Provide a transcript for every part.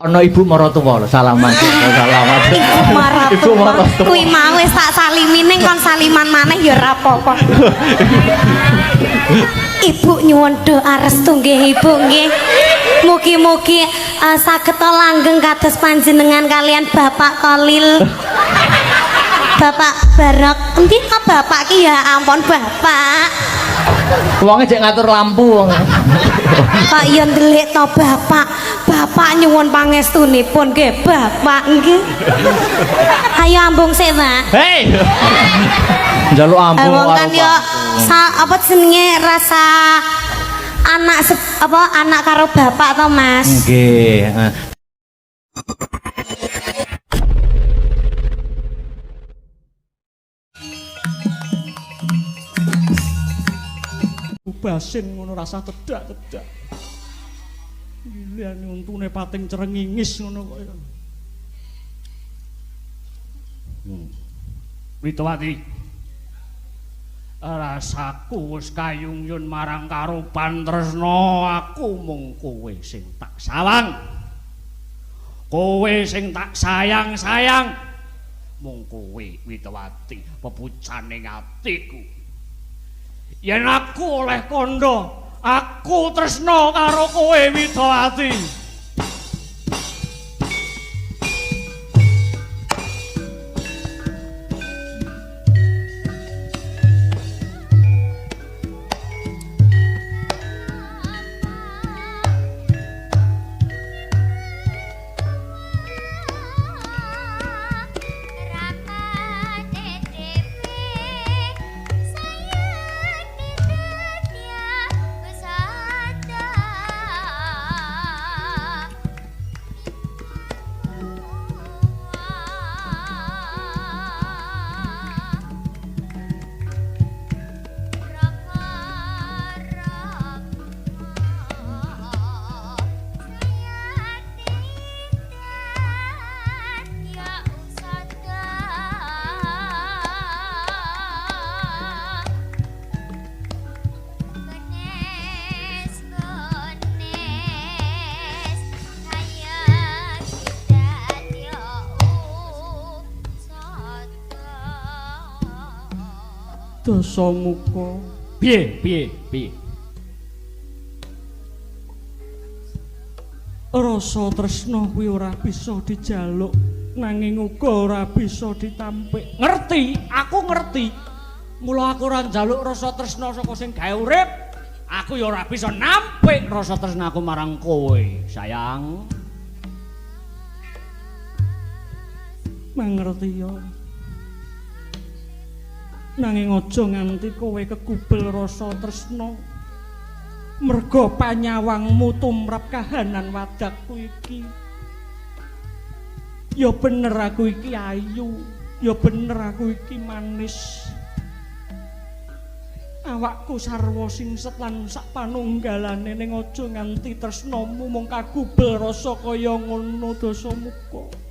Ana ibu maratuwa lho, salaman. Salaman. Ibu maratuwa. Ibu maratuwa. Kuwi mau wis tak salimi ning kon saliman maneh ya ora apa-apa. Ibu nyuwun doa restu nggih Ibu nggih. Mugi-mugi saged langgeng kados panjenengan kalian Bapak Kolil. Bapak Barok. Endi kok Bapak ki ya ampun Bapak. Wonge jek ngatur lampu wong. Kok ya ndelik to Bapak. Bapak nyuwun pangestunipun nggih Bapak nggih. Ayo ambung sik, Pak. Hei. Njaluk ambung Wong karo kan yo apa jenenge rasa anak apa anak karo bapak to, Mas? Nggih, heeh. Basin ngono rasa tedak-tedak. Giliran untune pating crengingis ngono kok ya. Witowati. Rasaku wis kayungyun marang karupan tresna, aku mung kowe sing tak sawang. Kowe sing tak sayang-sayang. Mung kowe Witowati pepucane atiku. Yen aku oleh kandha, aku tresna karo kowe Widawati. Dasamuka. Piye, piye, piye? Rasa tresna kuwi ora bisa dijaluk, nanging uga ora bisa ditampik. Ngerti, aku ngerti. Mula aku ora njaluk rasa tresna saka sing gawe urip. Aku ya ora bisa nampik rasa tresnaku marang kowe, sayang. Mangerti ya. Nanging aja nganti kowe kegubel rasa tresna. Merga panyawangmu tumrap kahanan wadakku iki. Ya bener aku iki ayu, ya bener aku iki manis. Awakku sarwa singset lan sak panunggalane ning aja nganti tresnamu mung kagubel rasa kaya ngono Dasamuka.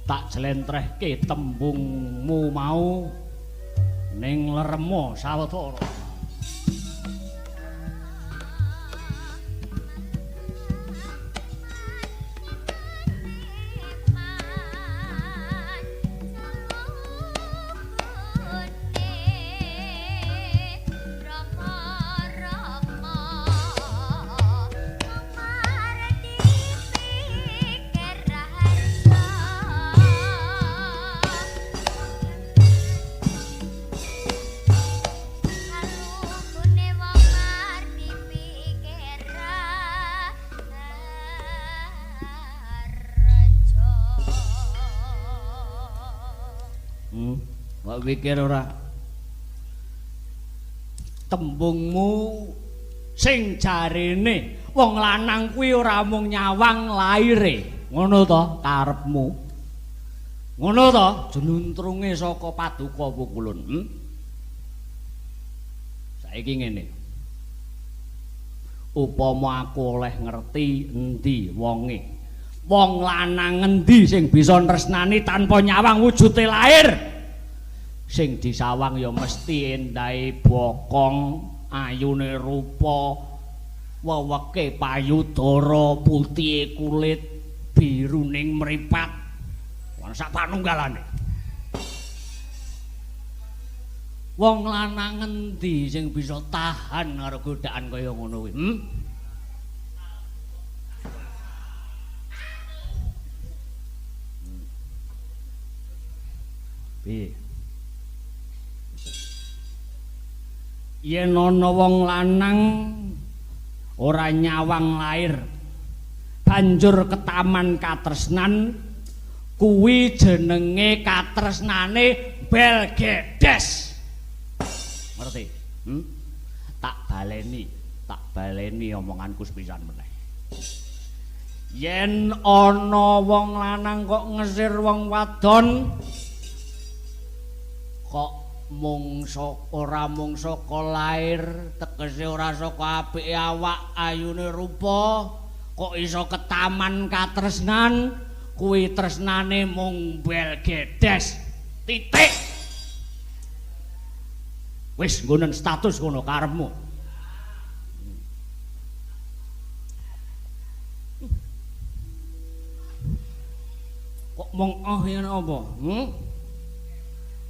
Tak jlentrehke tembungmu mau ning leremo sawetara. Kok pikir ora tembungmu sing jarene wong lanang kuwi ora mung nyawang laire, ngono to karepmu? Ngono to jluntrunge saka paduka pukulun. Saiki ngene. Upama aku oleh ngerti endi wonge, wong lanang endi sing bisa nresnani tanpa nyawang wujude lair? Sing disawang ya mesti endahe bokong, ayune rupa, weweke payudara, putihe kulit, biruning mripat. Lan sak panunggalane. Wong lanang ngendi sing bisa tahan karo godaan kaya ngono kuwi? Hmm? Piye? Yen ana wong lanang ora nyawang lair banjur ketaman katresnan, kuwi jenenge katresnane belgedes. Ngerti? Hmm? Tak baleni omonganku sepisan meneh. Yen ana wong lanang kok ngesir wong wadon, kok mung ora mung saka lair, tegese ora saka apike awak, ayune rupa, kok iso ketaman katresnan, kuwi tresnane mung belgedes. Titik. Wis nggonen status ngono karepmu. Kok mung oh yen apa? Hmm?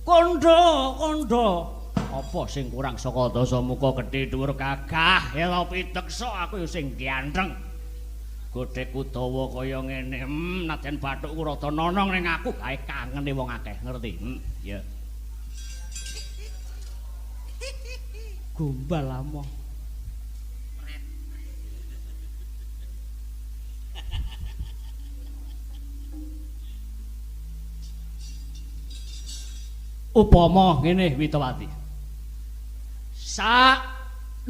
Kondo, kondo. Apa sing kurang saka Dasamuka gedhe dhuwur gagah, ela piteksa aku ya sing ganteng. Godhekku dawa kaya ngene, nadyan bathukku rada nonong ning aku gawe kangene wong akeh, ngerti? Ya. Gombal amoh. Upama ngene Witowati. Sak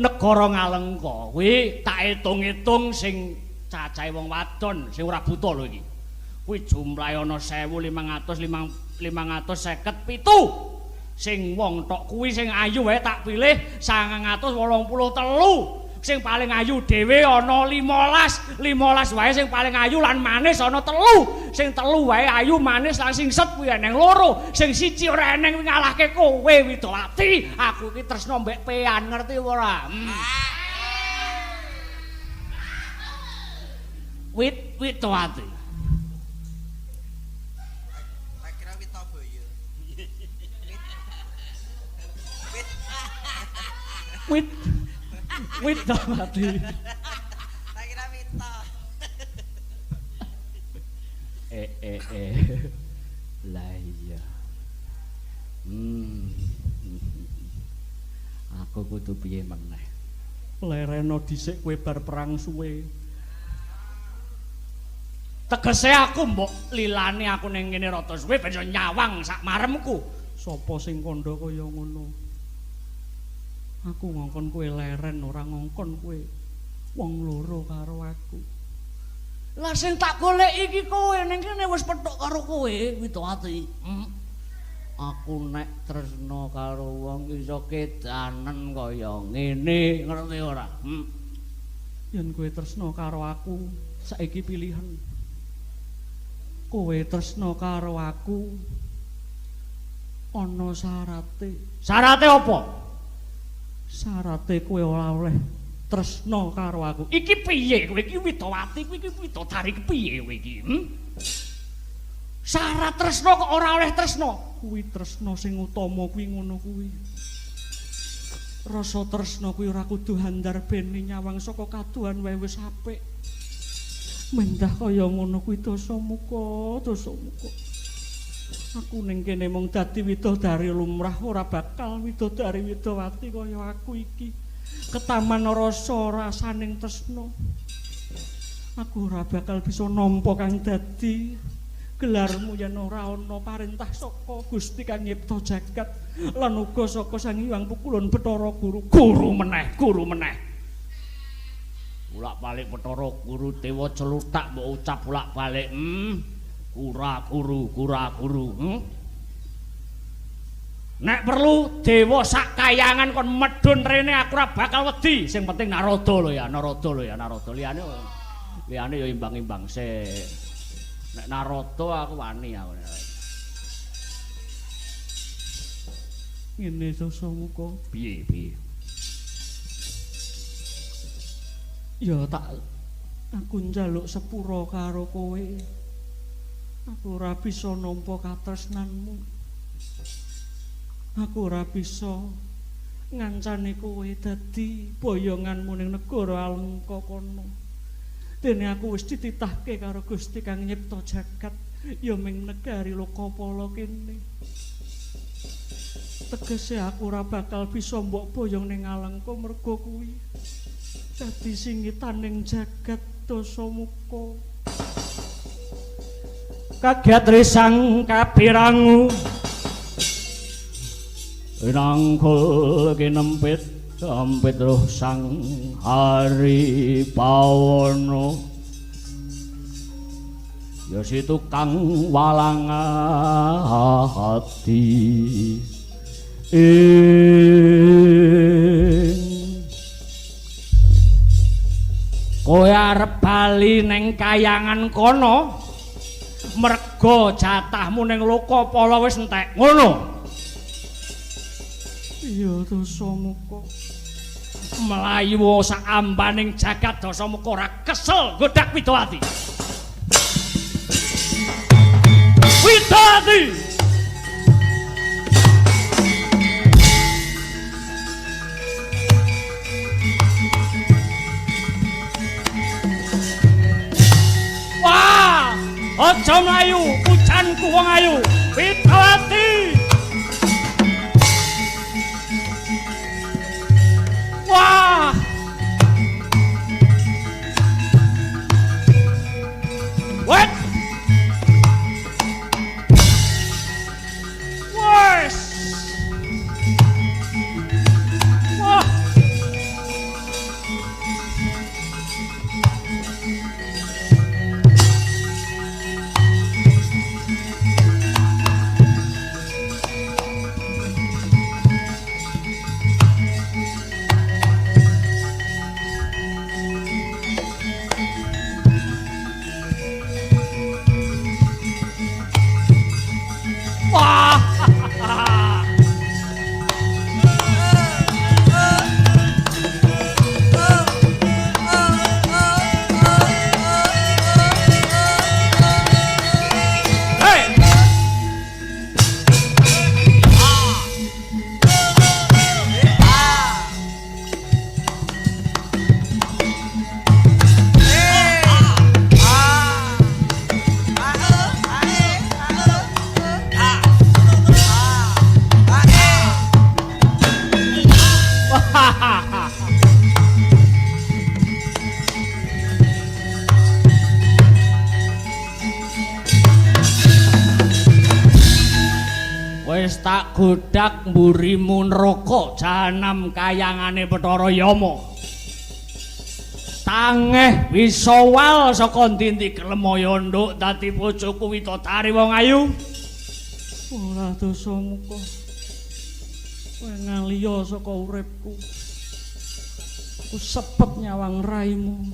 negara Ngalengka kuwi tak etung-etung sing cacahe wong wadon sing ora buta lho iki. Kuwi jumlahe ana 1557. Sing wong tok kuwi sing ayu wae tak pilih 983. Sing paling ayu dhewe ana 15, 15 wae sing paling ayu lan manis ana 3. Sing 3 wae ayu manis lan sing set kuwi eneng 2. Sing 1 ora eneng kuwi ngalahke kowe Widowati. Aku iki tresna mbek pean, ngerti ora? Widowati. Widowati. Tak kira Wito. Lah iya. Aku kudu piye meneh? Lereno dhisik kowe bar perang suwe. Tegese aku mbok lilane aku ning ngene rada suwe ben iso nyawang sak maremku. Sapa sing kandha kaya ngono? Aku ngongkon kowe leren, ora ngongkon kowe wong loro karo aku. Lah sing tak golek iki kowe ning kene wis petuk karo kowe, Widowati. Aku nek tresna karo wong iso kedanen kaya ngene, ngerti ora? Yen kowe tresna karo aku, saiki pilihan. Kowe tresna karo aku ana syarate. Syarate apa? Syarate kowe ora oleh tresna karo aku. Iki piye kowe iki Widowati, kowe iki widodari piye kowe iki? Syarat tresna kok ora oleh tresna? Kuwi tresna sing utama kuwi ngono kuwi. Rasa tresna kuwi ora kudu handarbene nyawang saka kaduhan wae wis apik. Mendah kaya ngono kuwi Dasamuka, Dasamuka. Aku ning kene mung dadi widodari lumrah, ora bakal widodari Widowati kaya aku iki. Ketaman rasa rasaning tresna. Aku ora bakal bisa nampa kang dadi gelarmu yen ora ana parentah saka Gusti kang nyipta jagat lan uga saka Sang Hyang Pukulun Bathara Guru. Guru meneh, guru meneh. Bolak-balik Bathara Guru dewa celutak mbok ucap bolak-balik. Kura guru, kura guru. Nek perlu dewa sak kayangan kon medhun rene aku ora bakal wedi. Sing penting Narada lho ya, Narada lho ya, Narada. Liyane liyane ya imbang-imbang sik. Nek Narada aku wani aku. Ngene Dasamuka. Piye piye? Ya tak aku njaluk sepura karo kowe. Aku ora bisa nampa katresnanmu. Aku ora bisa ngancani kowe dadi boyonganmu ning negara Alengka kono. Dene aku wis dititahke karo Gusti kang nyipta jagat ya ming negari Lokapala kene. Tegese aku ora bakal bisa mbok boyong ning Alengka mergo kuwi dadi singitaning jagat Dasamuka. Kaget risang kapirangu nangkul kinempit sampit roh sang hari pawono ya si tukang walang hati kowe arep bali ning kayangan kono merga jatahmu ning Lokapala wis entek ngono. Iya Dasamuka. Mlayu sak ambaning jagat Dasamuka ora kesel godak Widawati. Widawati. Wah, aja mlayu, pujanku wong ayu. Widawati. Wah! Wet! Wes! Wah! Wis tak godak mburimu neraka jahanam kayangane Bathara Yama. Tangeh bisa wal saka ndi-ndi kelemaya nduk dadi bojoku widodari wong ayu. Ora Dasamuka. Kowe ngaliya saka uripku. Aku sepet nyawang raimu.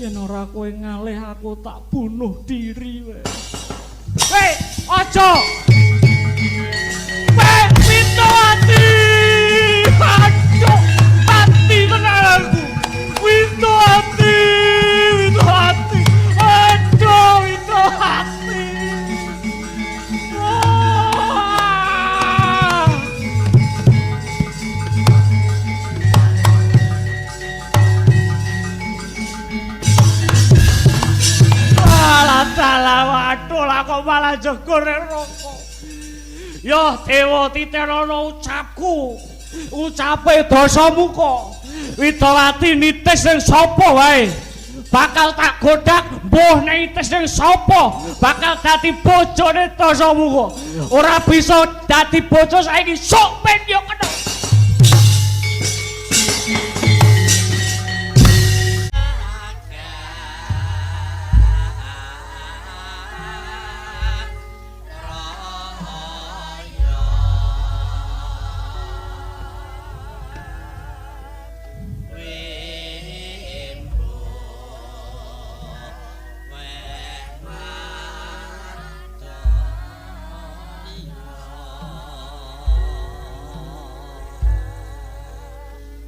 Yen ora kowe ngalih aku tak bunuh diri wae. Weh, aja. Weh, Widawati. Aduh, mati tenan aku. Widawati, Widawati. Aduh, Widawati. Wah. Alah, dalah, waduh lah kok malah jegur neraka. Ya dewa titenono ucapku. Ucape Dasamuka. Widawati nitis ning sapa wae. Bakal tak godak mbuh nitis ning sapa, bakal dadi bojone Dasamuka. Ora bisa dadi bojo saiki sok ben yo kena.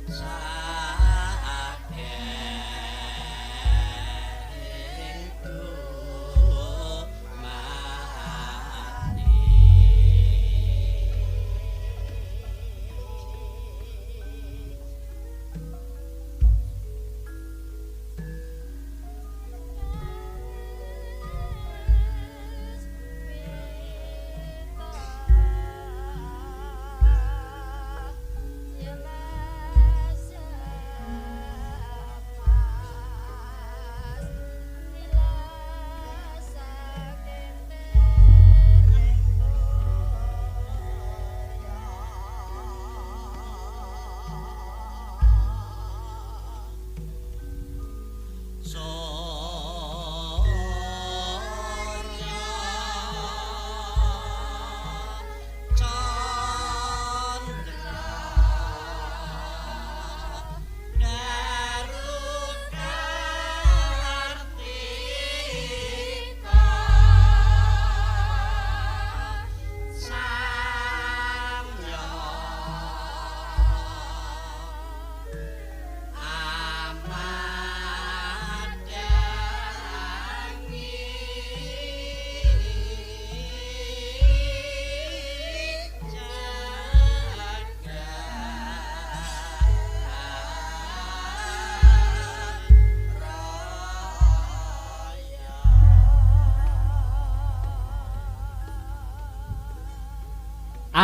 Sakit.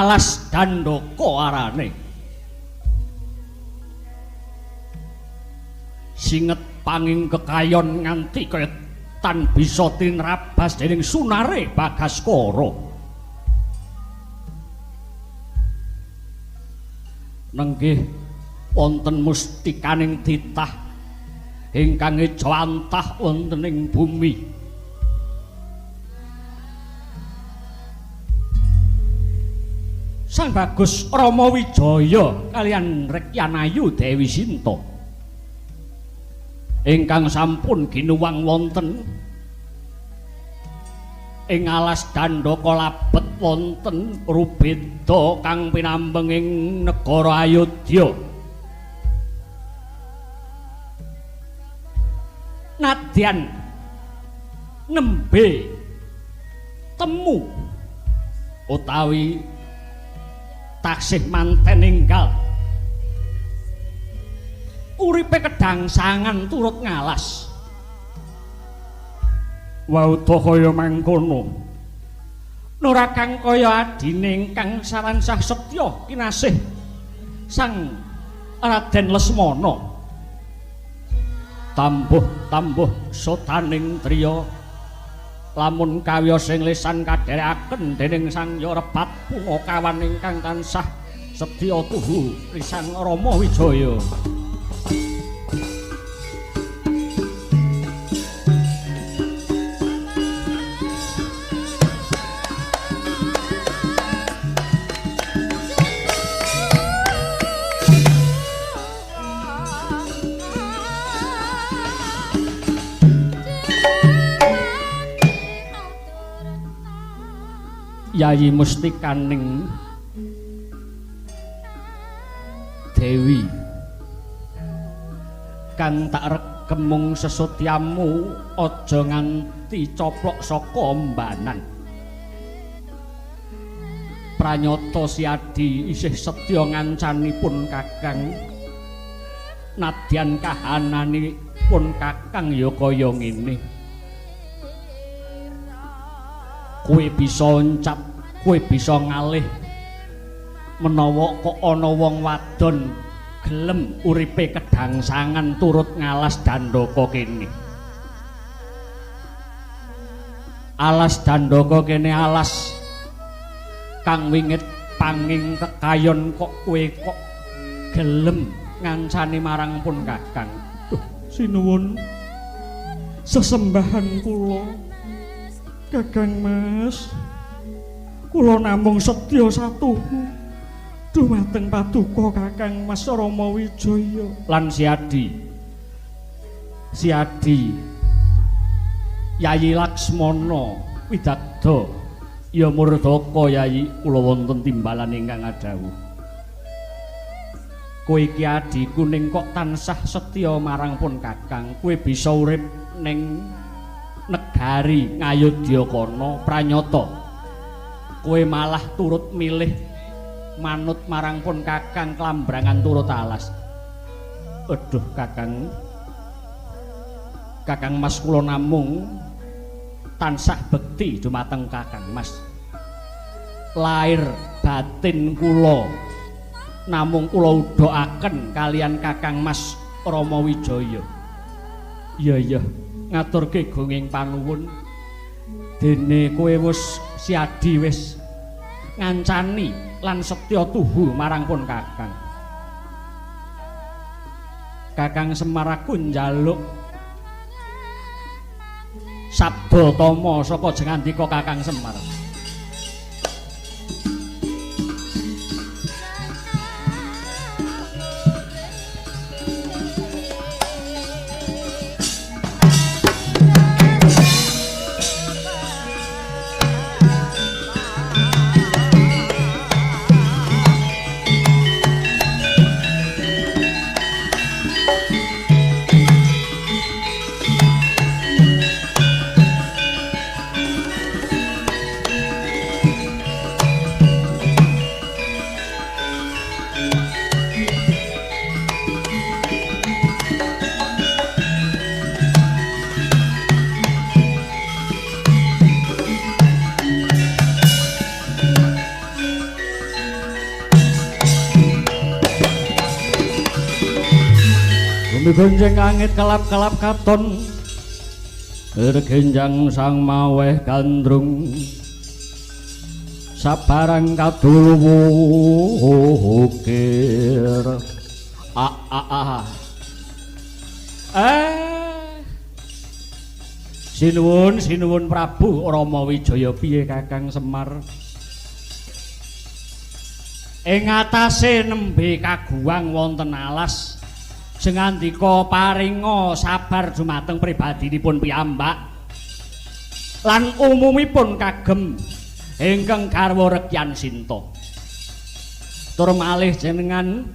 Alas Dandaka arane. Singet panging kekayon nganti kaya tan bisa tinrabas dening sunare Bagaskara. Nenggih wonten mustikaning titah ingkang ejawantah wonten ing bumi. Sang Bagus Rama Wijaya kaliyan Rekyanayu Dewi Sinta ingkang sampun ginuwang wonten ing alas Dandaka labet wonten rubeda kang pinambeng ing negara Ayodya. Nadyan nembe temu utawi taksih manten enggal uripe kedangsangan turut ngalas. Wauta kaya mangkono nora kang kaya adine ingkang sawansah setya kinasih Sang Raden Lesmana. Tambuh-tambuh sotaning driya lamun kawiyos ing lisan kadherekaken dening Sang Rebat punakawan ingkang tansah setya tuhu risang Rama Wijaya. Yayi Mustikaning Dewi kang tak regemung sesotyamu aja nganti coplok saka ombanan. Pranyata Siadi isih setya ngancanipun Kakang. Nadyan kahananipun Kakang ya kaya ngene. Kowe bisa oncap, kowe bisa ngalih menawa kok ana wong wadon gelem uripe kedangsangan turut ngalas Dandaka kene. Alas Dandaka kene alas kang wingit panging kekayon kok kowe kok gelem ngancani marang pun Kakang. Duh, sinuwun sesembahan kula Kakang Mas, kula namung setya satuhu dumateng paduka Kakang Mas Rama Wijaya lan Siadi. Siadi Yayi Laksmana Widagda ya murdaka Yayi kula wonten timbalan ingkang adhawuh. Kowe iki adhiku ning kok tansah setya marang pun Kakang. Kowe bisa urip ning negari Ngayodya kono pranyata kowe malah turut milih manut marang pun Kakang klambrangan turut alas. Aduh Kakang, Kakang Mas kula namung tansah bekti dumateng Kakang Mas. Lahir batin kula namung kula udhokaken kalian Kakang Mas Rama Wijaya. Iya iya, ngaturke gonging panuwun dene kowe wis Siadi wis ngancani lan setya tuhu marang pun Kakang. Kakang Semar aku njaluk sabda tama saka jengandika Kakang Semar. Bumi gonjeng angit kelap-kelap katon. Ergenjang sang maweh gandrung. Sabarang kadulukir. A a a. Sinuwun, sinuwun Prabu Rama Wijaya, piye Kakang Semar? Ing atase nembe kaguwang wonten alas sing ngandika paringa sabar dumateng pribadinipun piyambak lan umumipun kagem ingkang garwa Rekyan Sinta. Tur malih jenengan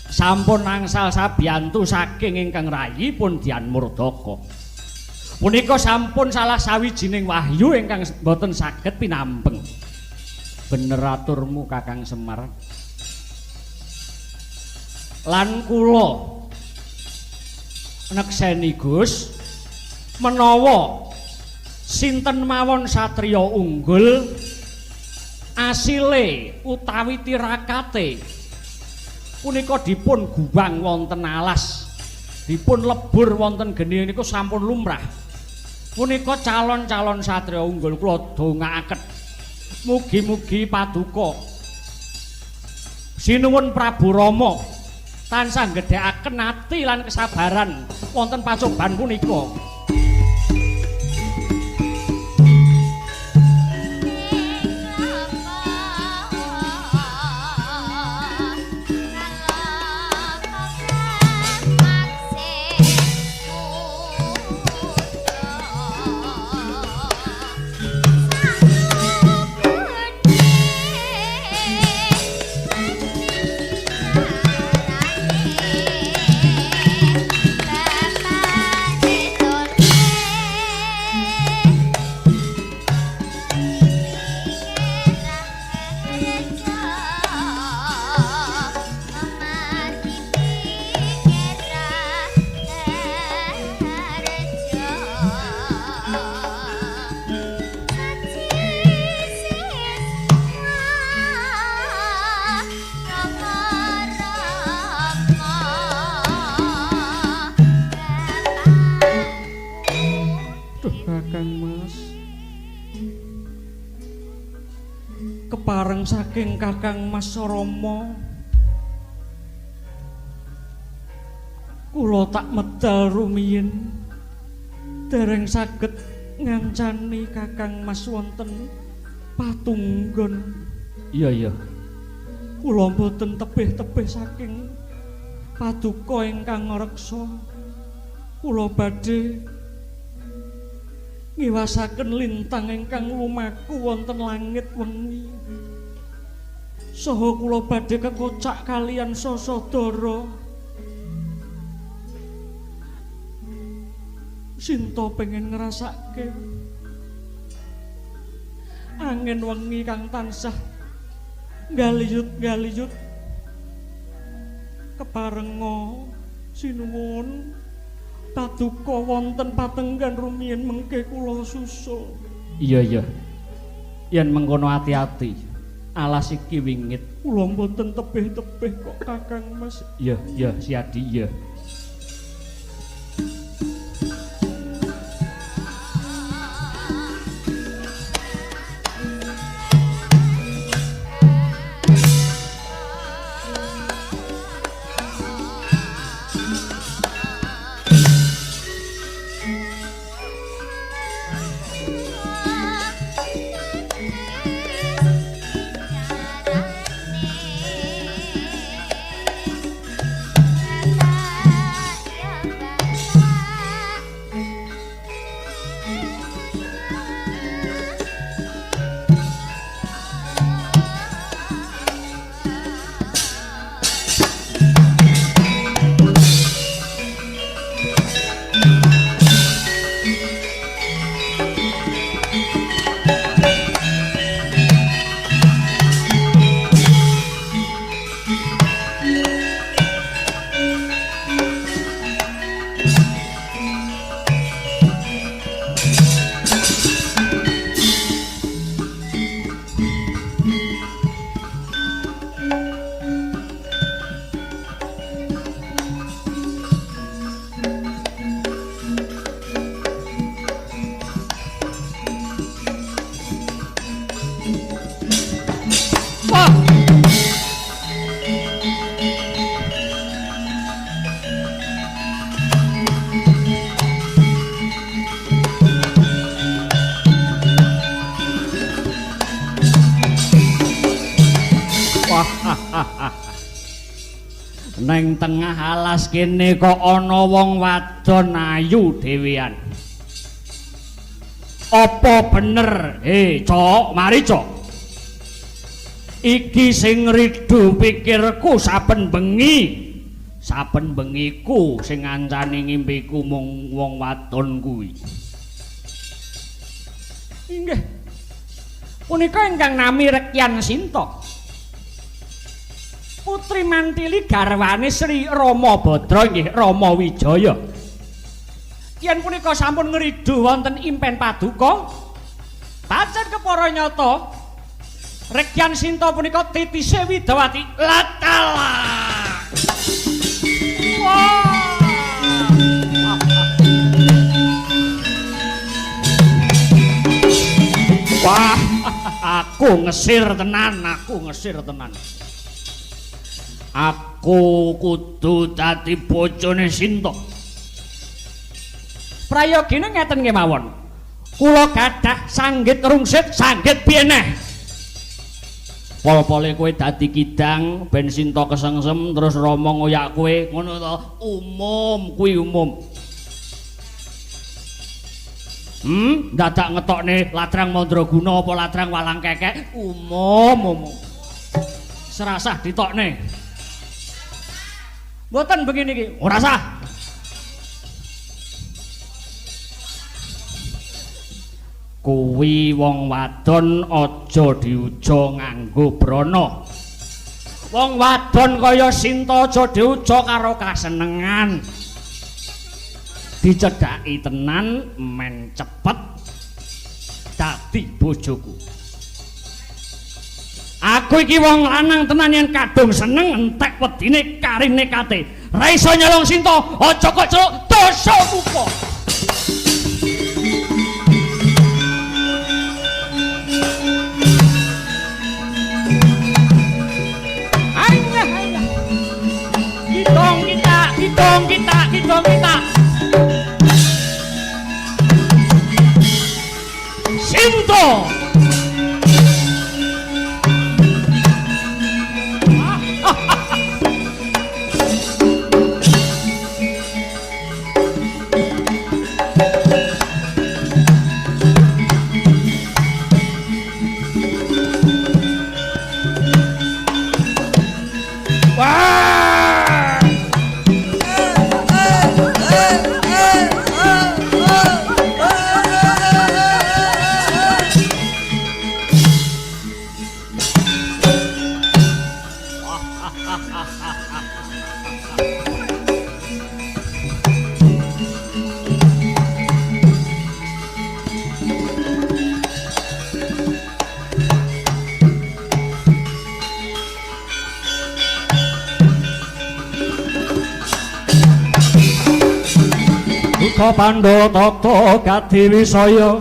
sampun angsal sabiyantu saking ingkang rayi pun Dian Murdaka. Punika sampun salah sawijining wahyu ingkang boten saged pinampeng. Bener aturmu Kakang Semar. Lan kula nekseni Gus menawa sinten mawon satriya unggul asile utawi tirakate punika dipun guwang wonten alas, dipun lebur wonten geni niku sampun lumrah. Punika calon-calon satriya unggul kula dongaaken mugi-mugi paduka sinuwun Prabu Rama tansah nggedhekaken ati lan kesabaran wonten pacoban punika. Kepareng saking Kakang Mas Rama, kula tak medal rumiyin dereng saged ngancani Kakang Mas wonten patunggon. Iya iya. Kula mboten tebih-tebih saking paduka ingkang ngreksa. Kula badhe ngiwasaken lintang ingkang lumaku wonten langit wengi. Saha kula badhe kekocak kaliyan sasadara. Sinta pengen ngrasake angin wengi kang tansah galiyut-galiyut keparenga sinuwun paduka wonten patenggan rumiyin mengke kula susul. Iya iya. Yen mengkono ati-ati. Alas iki wingit. Kula mboten tebih-tebih kok Kakang Mas. Iya iya Siadi iya. Bye. Neng tengah alas kene kok ana wong wadon ayu dhewean. Apa bener? Cok, mari Cok. Iki sing ridu pikirku saben bengi. Saben bengiku sing ngancani ngimpiku mung wong wadon kuwi. Inggih. Punika ingkang nami Rekyan Sinta. Putri Mantili garwane Sri Rama Badra inggih Rama Wijaya. Yen punika sampun ngridu wonten impen paduka, pancen kepara nyata Rekyan Sinta punika titise Widawati Latala. Wah. Wah, aku ngesir tenan, aku ngesir tenan. Aku kudu dadi bojone Sinta. Prayogine ngeten kemawon. Kula gadah sanggit rungsit, sanggit piye neh? Pol-pole kowe dadi kidang ben Sinta kesengsem terus Rama ngoyak kowe, ngono to? Umum kuwi umum. Dadak ngetokne ladrang Mandraguna apa ladrang Walang Kekek, umum umum. Serasah ditokne. Mboten begini iki, ora sah. Kuwi wong wadon aja diuja nganggo brana. Wong wadon kaya Sinta aja diuja karo kasenengan. Dicedhaki tenan men cepet dadi bojoku. Aku iki wong lanang tenan yen kadung seneng entek wedine kari nekate. Ra iso nyolong Sinta, aja kok celuk dosa muka. Aiyah aiyah. Kidong kita, kidong kita, kidong kita. Sinta. Wah! Duka Pandhawa tata kadiwisaya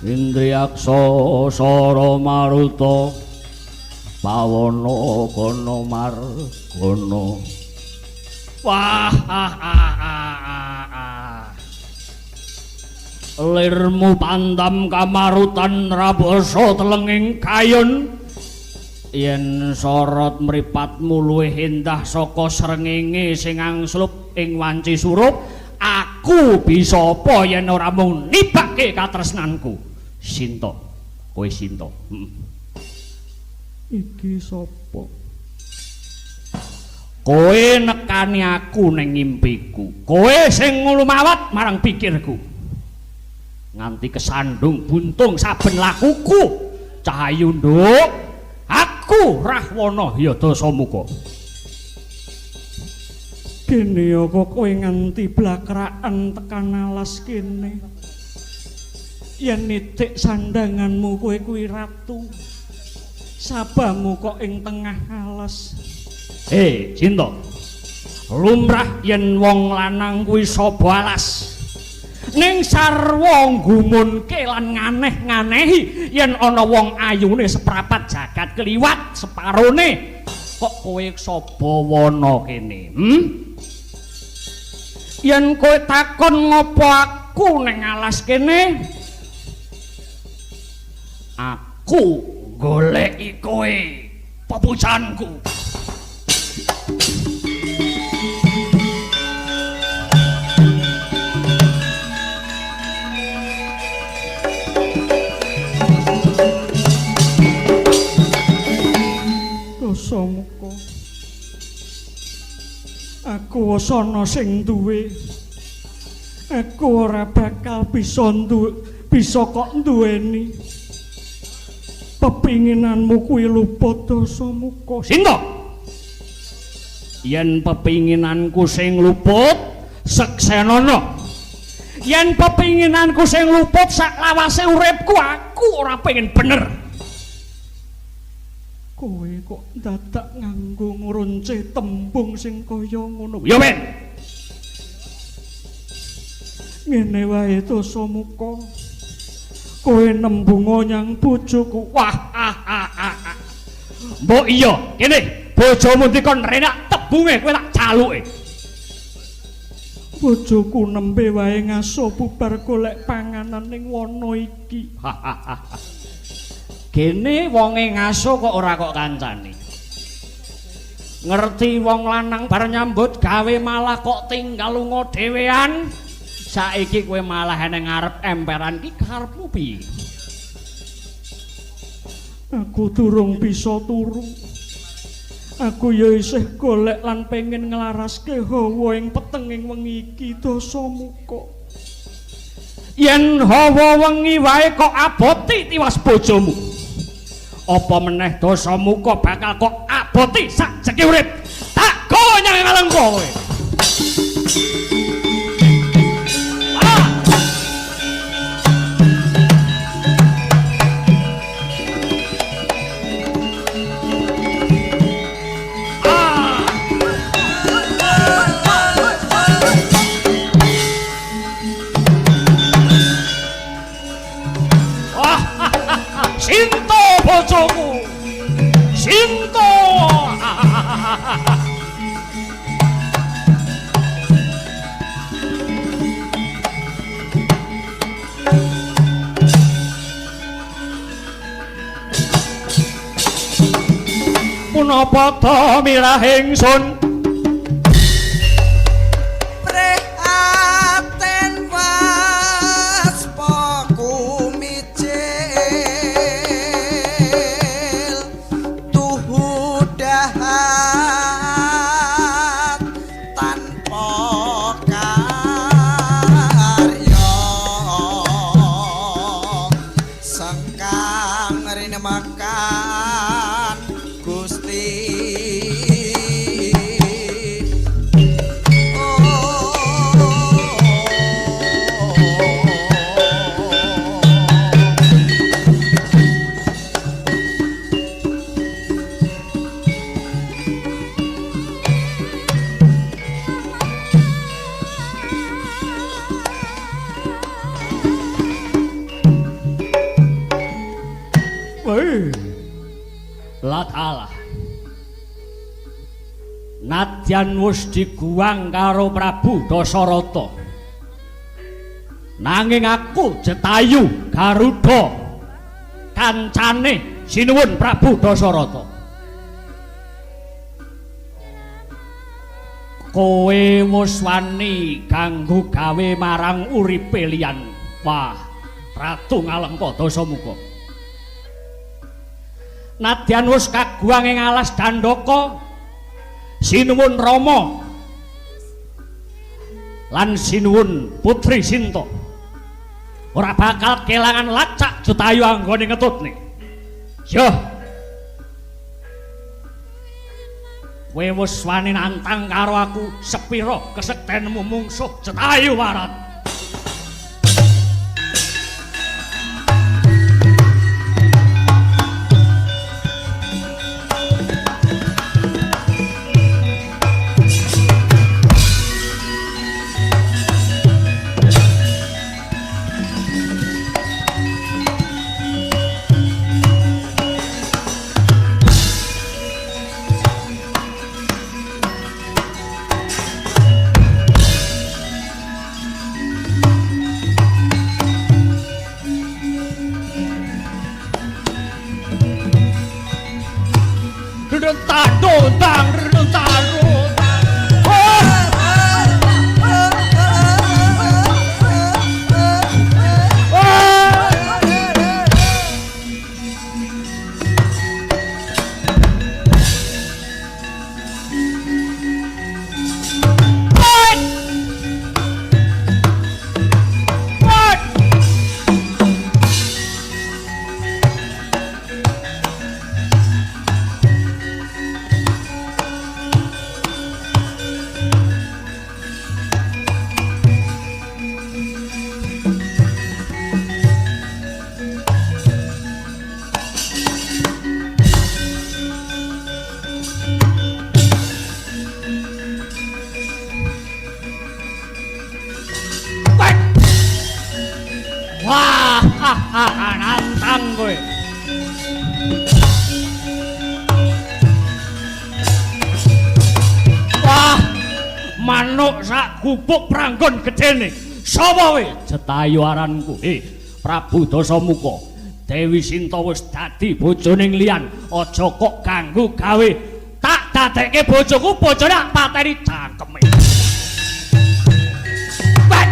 Indriyaksa sara maruta pawana gana margana. Wah, lirmu pandam kamarutan rabasa telenging kayun. Yen sorot mripatmu luwih endah saka srengenge sing angslup ing wanci surup, aku bisa apa yen ora mung nibake katresnanku. Sinta, kowe Sinta. Iki sapa? Kowe nekani aku ning ngimpiku. Kowe sing nglumawat marang pikirku. Nganti kesandung buntung saben lakuku. Cahayu nduk, aku Rahwana ya Dasamuka. Kene apa kowe nganti blakrakan tekan alas kene? Yen nitik sandanganmu kowe kuwi ratu. Sabamu kok ing tengah alas. Cinta. Lumrah yen wong lanang kuwi saba alas. Ning sarwa nggumunke lan nganeh-nganehi yen ana wong ayune seprapat jagat kliwat separone. Kok kowe saba wana kene? Yen kowe takon ngopo aku ning alas kene? Aku goleki kowe, pepujanku. Aku wis ana sing duwe. Aku ora bakal bisa duwe, bisa kok duweni. Pepinginanmu kuwi luput Dasamuka. Sinta. Yen pepinginanku sing luput, seksenana. Yen pepinginanku sing luput sak lawase uripku, aku ora pengen bener. Kowe kok dadak nganggo ngrunce tembung sing kaya ngono. Ya men. Ngene wae Dasamuka. Kowe nembunga nyang bojoku. Wah, ah, ah, ah, ah. Mbok iya, kene bojomu dikon renak tebunge kowe tak caluke. Bojoku nembe wae ngaso bubar golek panganan ning wana iki. Kene wonge ngaso kok ora kok kancane. Ngerti wong lanang bar nyambut gawe malah kok tinggal lunga dhewean. Saiki kowe malah eneng ngarep emperan iki karepmu piye? Aku durung bisa turu. Aku ya isih golek lan pengen nglaraske hawa ing petenging wengi iki Dasamuka. Yen hawa wengi wae kok aboti tiwas bojomu. Apa meneh Dasamuka bakal kok aboti sak jeke urip. Tak gawa nyang Alengka kowe. Sinta bojoku. Sinta. Punapa ta mirah ingsun? Prihatin waspa kumicil tuhu dahat tanpa karya sengkang rinemakan Gusti. Latalah. Nadyan wis diguwang karo Prabu Dasarata. Nanging aku Jetayu Garuda kancane sinuwun Prabu Dasarata. Kowe wis wani ganggu gawe marang uripe liyan. Wah, Ratu Ngalengka Dasamuka. Nadyan wis kaguwang ing alas Dandaka, sinuwun Rama lan sinuwun Putri Sinta ora bakal kelangan lacak Jetayu anggone ngetutne. Yo, kowe wis wani nantang karo aku, sepira kesektenmu mungsuh Jetayu Warat? Ilang kowe. Wah, manuk sak gubuk pranggon gedene. Sapa kowe? Jetayu aranku. Prabu Dasamuka. Dewi Sinta wis dadi bojone liyan. Aja kok ganggu gawe. Tak dadekke bojoku, bojone tak pateni cangkeme. Weh.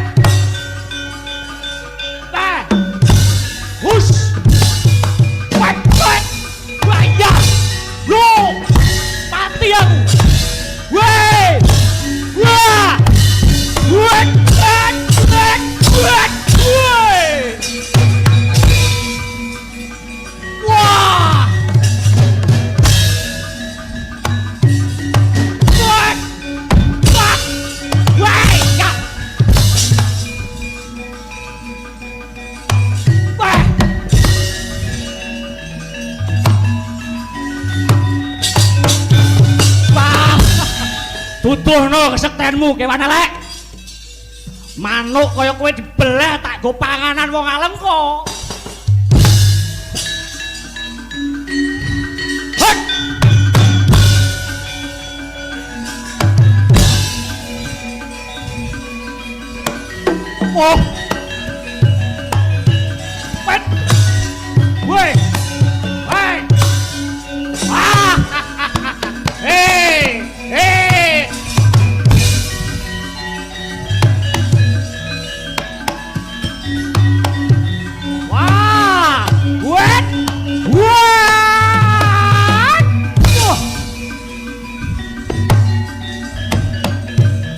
Weh. Hus. Weh, weh. Wah, ya. Lho. Mati aku. Weh. Wah. Weh, weh, weh, weh. Weh. Wah. Wah. Wah. Wah, ya. Wah. Wah. Duduhno kesektenmu kewan elek. Manuk kaya kowe dibeleh tak go panganan wong alem kok. Hek. Oh. Pet. Woi. Woi. Ah. Hei. Hei. Wah. Wet. Wah. Wah.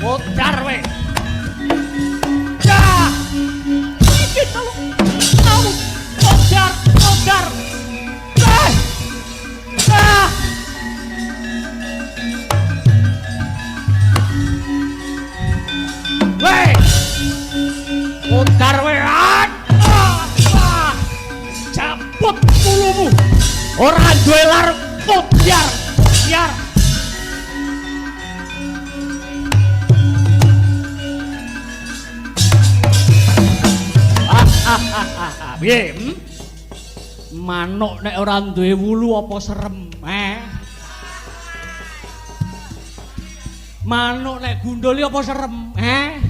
Modar we. Dah. Iki telu. Au. Modar, modar. Eh. Ah. Weh. Modar we. Ah. Ah. Cabut wulumu. Ora duwe lar modar. Modar. Piye? Hmm? Manuk nek ora duwe wulu apa serem, eh? Manuk nek gundul apa serem, eh?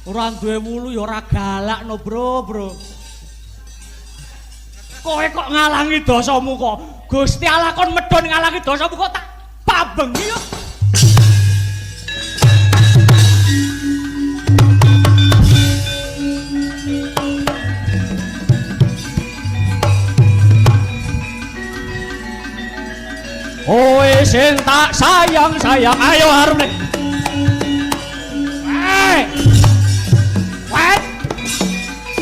Ora duwe wulu ya ora galak no, Bro, Bro. Kowe kok ngalangi Dasamuka? Gusti Allah kon medhon ngalangi Dasamuka tak pabengi yo. Kowe sing tak sayang sayang, ayo harum nek. Weh. Weh.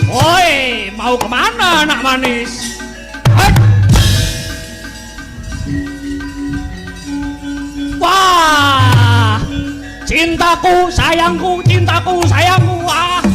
Woi, mau kemana anak manis? Hei. Wah, cintaku, sayangku, cintaku, sayangku. Ah.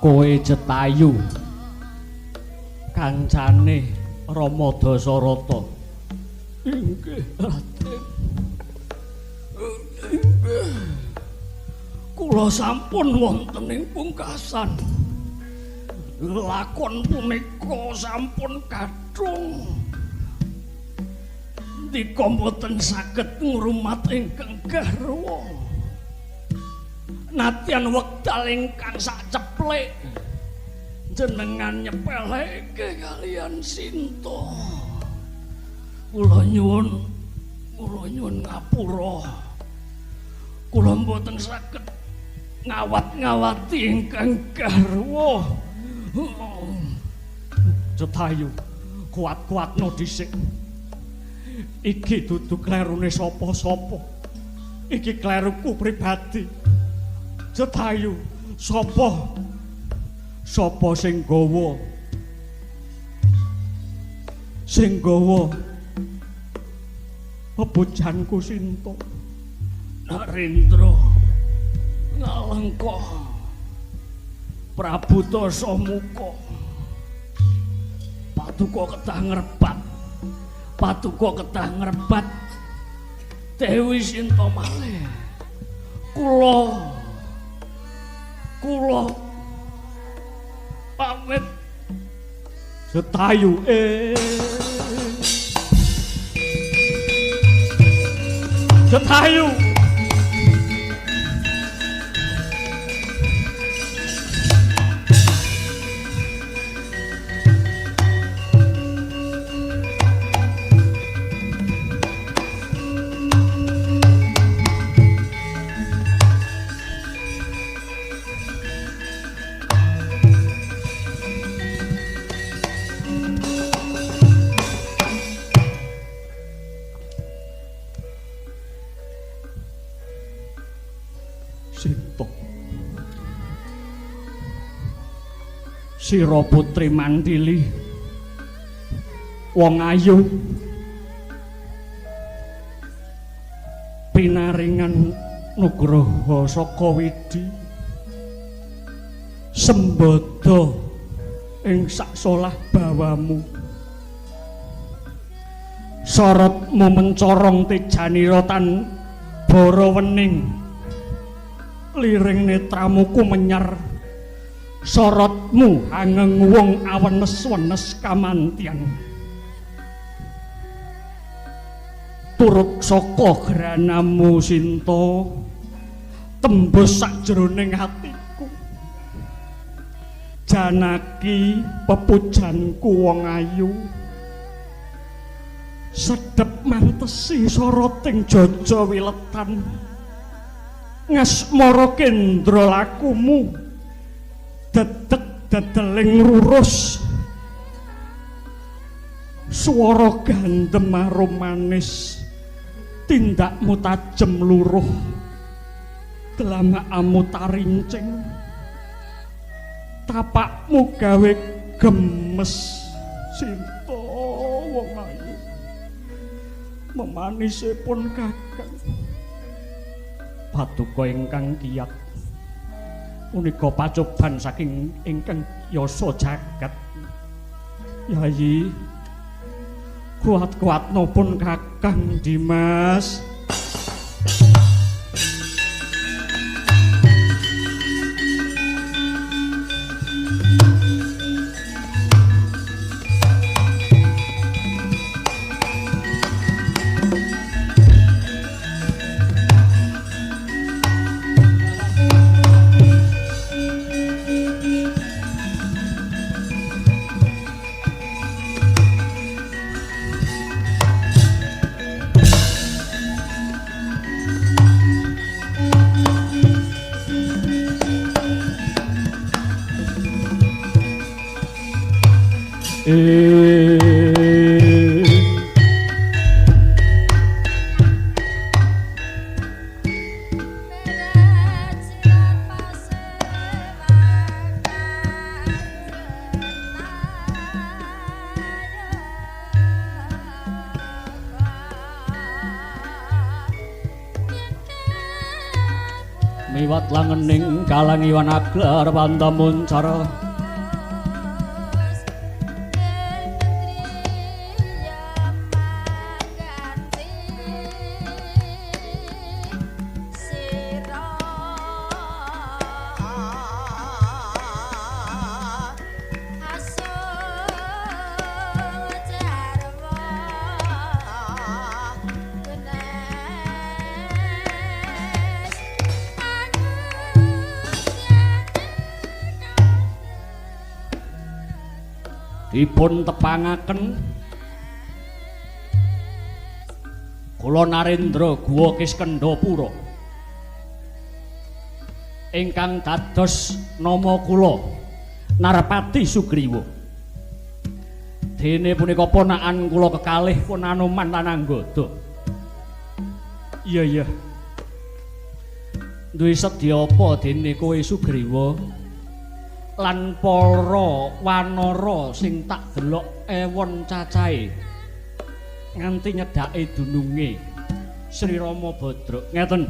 Kowe Jetayu kancane Rama Dasarata. Inggih, Raden. Inggih. Kula sampun wonten ing pungkasan. Lakon punika sampun kadung. Ndika mboten saged ngrumat ingkang garwa. Nadyan wekdal ingkang saceplik jenengan nyepeleke kalian Sinta. Kula nyuwun ngapura. Kula mboten saged ngawat-ngawati ingkang garwa. Jetayu, kuat-kuatno dhisik. Iki dudu klerune sapa-sapa. Iki kleruku pribadi. Jetayu, sapa? Sapa sing gawa? Sing gawa bebojanku Sinta. Narendra Ngalengka Prabu Dasamuka. Paduka kedah ngrebat. Paduka kedah ngrebat Dewi Sinta malih. Kula pamit. Jetayu Jetayu. Sinta. Sira putri Mandili wong ayu pinaringan nugraha saka Widi sembada ing saksolah bawamu. Sorotmu mencorong tejanira tan bara wening. Liring netramu ku menyar. Sorotmu angeng wong awenes-wenes kamantian. Turut saka granamu Sinta tembus sakjroning atiku. Janaki pepujanku wong ayu sedhep mantesi soroting jaja wiletan. Ngasmara kendra lakumu dedeg dedeling rurus. Swara gandem arum manis tindakmu tajem luruh. Dlamakamu tarincing tapakmu gawe gemes. Sinta wong ayu memanisipun kakang. Paduka ingkang kiyat punika pacoban saking ingkang yasa jagat. Yayi, kuat-kuatno pun Kakang Dimas. Miwat langening kalangiwan aglar pantamun cara. Dipun tepangaken kula Narendra Guwa Kiskendhapura ingkang dados nama kula Narpati Sugriwa. Dene punika ponakan kula kekalih pun Anoman lan Anggada. Iya iya. Duwe sedya apa dene kowe Sugriwa? Lan para wanara sing tak delok ewon cacahe nganti nyedhake dununge Sri Rama Badra. Ngeten.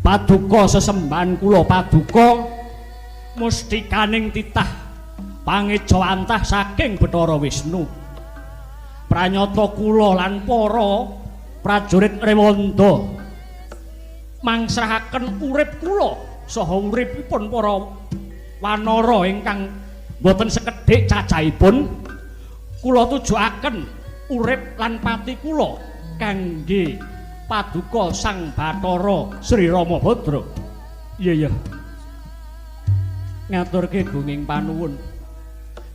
Paduka sesembahan kula paduka mustikaning titah pangejawantah saking Bathara Wisnu. Pranyata kula lan para prajurit Rewanda mangsrahaken urip kula saha uripipun para wanara ingkang boten sekedhik cacahipun, kula tujuaken urip lan pati kula kangge paduka Sang Bathara Sri Rama Badra. Iya iya. Ngaturke gunging panuwun.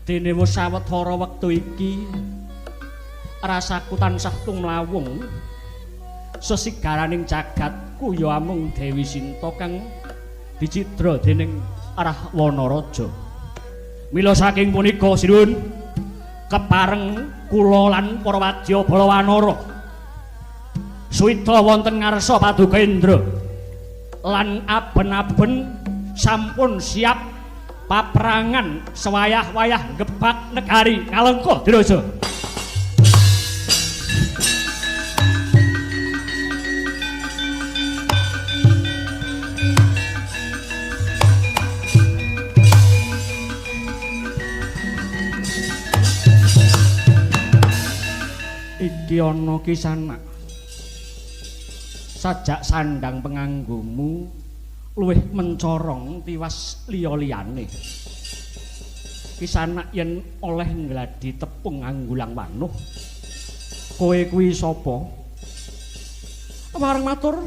Dene wis sawetara wektu iki rasaku tansah tumlawung sesigaraning jagatku ya amung Dewi Sinta kang dicidra dening Rahwana Raja. Mila saking punika sinuwun kepareng kula lan para wadya bala wanara suwita wonten ngarsa Paduka Indra lan aben-aben sampun siap paperangan sewayah-wayah gebak negari Ngalengka Diraja. Iki ana kisanak sajak sandang penganggomu luwih mencorong tiwas liya-liyane. Kisanak yen oleh nggladi tepung anggulang wanuh, kowe kuwi sapa? Wareng matur,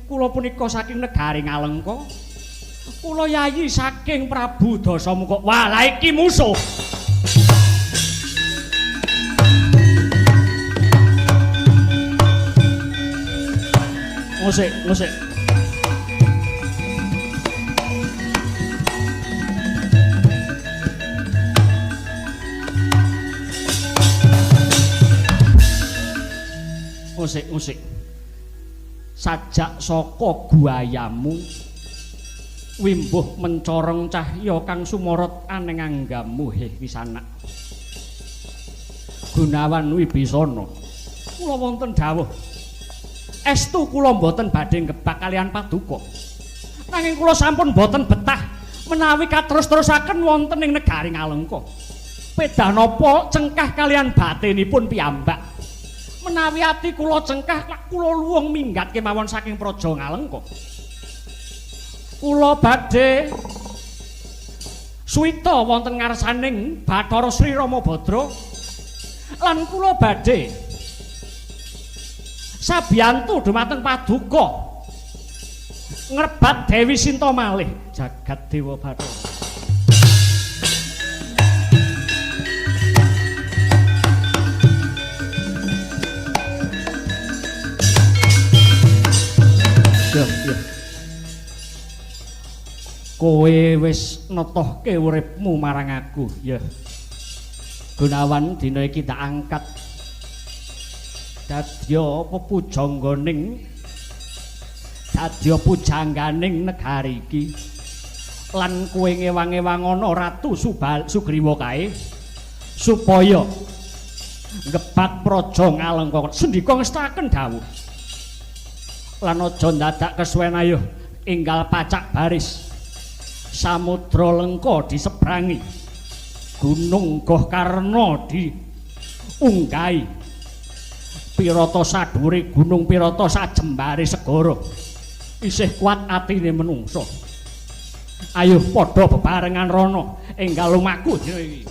kula punika saking negari Ngalengka. Kula yayi saking Prabu Dasamuka. Wah, lha iki musuh. Ngusik, ngusik. Ngusik, ngusik. Sajak saka guayamu wimbuh mencorong cahya kang sumorot aneng anggamu heh kisanak. Gunawan Wibisana. Kula wonten dawuh. Estu kula mboten badhe ngebak kalian paduka. Nanging kula sampun mboten betah menawi katerus-terusaken wonten ing negari Ngalengka. Pedah napa cengkah kalian batinipun piyambak. Menawi ati kula cengkah lak kula luwung minggat kemawon saking praja Ngalengka. Kula badhe suwita wonten ngarsaning Bathara Sri Rama Badra lan kula badhe sabiyantu dumateng paduka ngrebat Dewi Sinta malih jagat Dewa Bathara. Ya, ya. Kowe wis netohke uripmu marang aku, ya. Gunawan dina iki tak angkat dadya pepujangganing dadya pujangganing negari iki lan kowe ngewang-ewangana Ratu Sugriwa kae supaya ngebak praja Ngalengka. Sendika ngestaken dawuh. Lan aja ndadak kesuwen ayo enggal pacak baris. Samudra Lengka diseberangi. Gunung Gohkarna diunggahi. Pirata sadhuwure gunung pirata sajembare segara. Isih kuat atine menungsa. Ayo padha bebarengan rono enggal lumaku dina iki.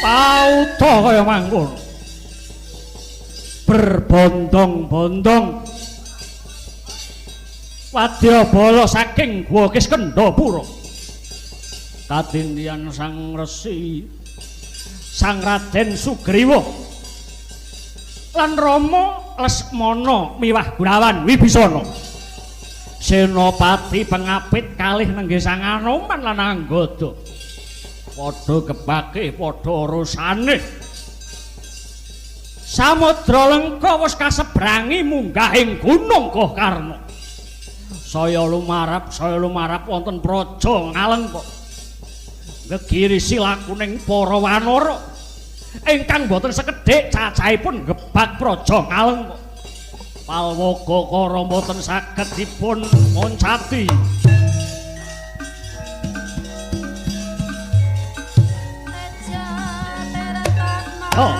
Pauta kaya mangkono. Berbondong-bondong wadyabala saking Gua Kiskendhapura. Kadindian Sang Resi Sang Raden Sugriwa lan Rama Lesmana miwah Gunawan Wibisana. Senopati pengapit kalih nenggih Sang Anoman lan Anggada. Padha gebake padha urusane. Samudra Lengka wis kasebrangi munggah ing Gunung Gohkarna. Saya lumarap wonten praja Ngalengka. Ngegirisi lakuning para wanara ingkang boten sekedhik cacahipun gebak praja Ngalengka. Palwaga kara boten saged dipun oncati. Oh.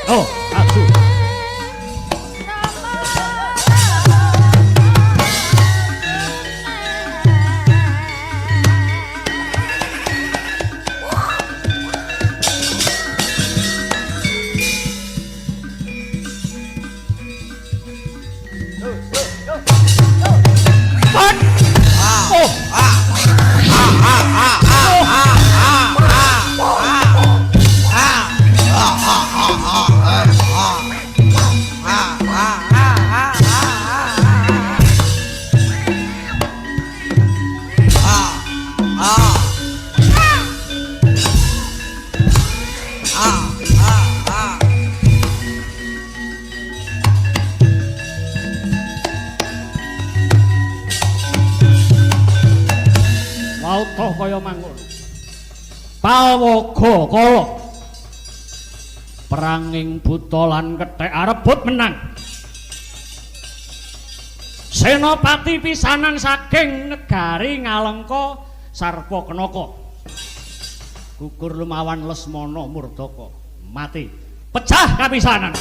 Oh, aduh. Pauta kaya mangkono. Palwaga kala peranging buta lan kethek arebut menang. Senopati pisanan saking negari Ngalengka Sarpakenaka. Gugur lumawan Lesmana Murdaka mati. Pecah kapisanan.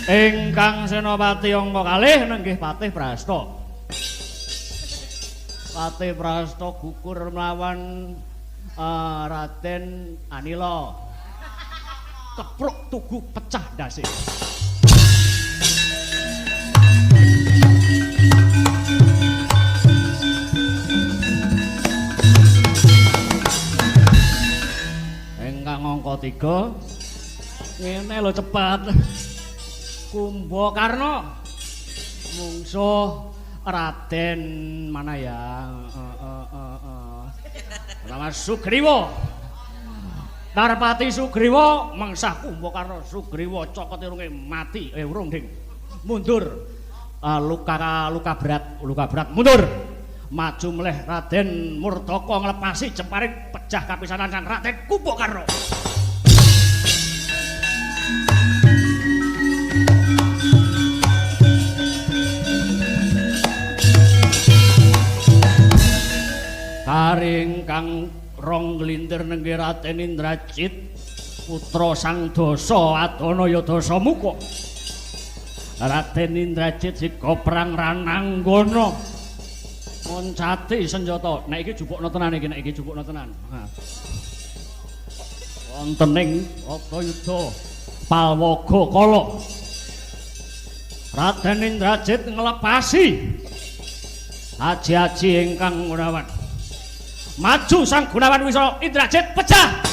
Ingkang senopati angka kalih nenggih Patih Prasta. Patih Prasta gugur mlawan Raden Anila. Kepruk tugu pecah ndase. Ingkang angka 3 ngene lho cepat. Kumbakarna mungsuh Raden mana ya? Nama Sugriwa. Narpati Sugriwa mengsah Kumbakarna. Sugriwa cokot irunge mati. Urung ding. Mundur. Luka berat, luka berat mundur. Maju meleh Raden Murdaka nglepasi jemparing pecah kapisanan sang Raden Kumbakarna. Karing kang rong glintir nenggih Raden Indrajit putra Sang Dasa Adana ya Dasamuka. Raden Indrajit siga perang Rananggana ngoncati senjata. Nek iki jupukna tenan iki, nek iki jupukna tenan. Wonten ing Ratayuda Palwaga kala Raden Indrajit nglepasi aji-aji ingkang Gunawan. Maju Sang Gunawan Wisana Indrajit pecah.